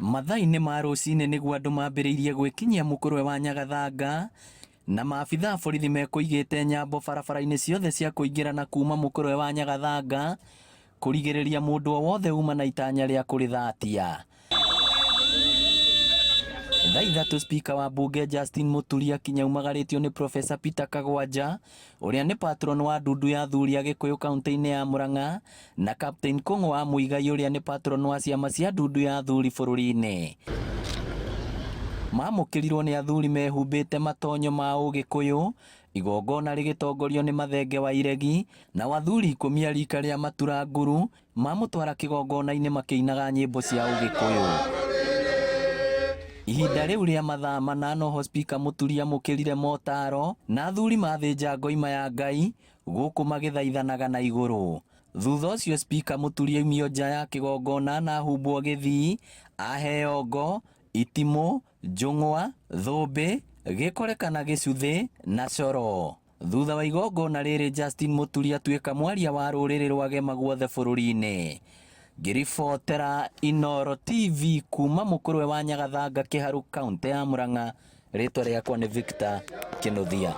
Mathaa-inĩ ma rũcinĩ nĩguo andũ mambĩrĩirie gwĩkinyia mũkũrwe wa Nyagathanga na maabitha a borithi mekũigĩte nyambo barabara-inĩ ciothe cia kũingĩra na kuma mũkũrwe wa Nyagathanga kũrigĩrĩria mũndũ o wothe uma na itanya rĩa kũrĩthatia. Thaa 3 Spika wa mbunge Justin Muturi akinya aumagarĩtio nĩ Professor Peter Kagwanja ũrĩa nĩ patron wa ndundu ya athuri a Gĩkũyũ kaunti-inĩ ya Murang'a na Captain Kũng'ũ wa Muigai ũrĩa nĩ patron wa ciama cia ndundu ya athuri bũrũri-inĩ. Mamũkĩrirwo nĩ athuri mehumbĩte matonyo ma ũgĩkũyũ, igongona rĩgĩtongorio nĩ Mathenge wa Iregi nao athuri 10 a rika rĩa Matura Nguru mamũtwara kĩgongona-inĩ makĩinaga nyĩmbo cia ũgĩkũyũ. Ihinda rĩu rĩa mathaa 4 noho Spika Mũturi amũkĩrire motaro na athuri mathĩnja ngoima ya Ngai gũkũ magĩthaithanaga na igũrũ. Thutha ũcio Spika Mũturi aumio nja ya kĩgongona na ahumbwo gĩthii, aheo ngo, itimũ, njũng'wa, thũmbĩ, gĩkore kana gĩcuthĩ na coro. Thutha wa igongona rĩrĩ Justin Mũturi atuĩka mwaria wa rũrĩrĩ rwa Gema guothe bũrũri-inĩ. Ngĩribotera Inooro TV kuma mũkũrwe wa Nyagathanga Kĩharu kaũntĩ ya Murang'a, rĩtwa rĩakwa nĩ Victor Kĩnuthia.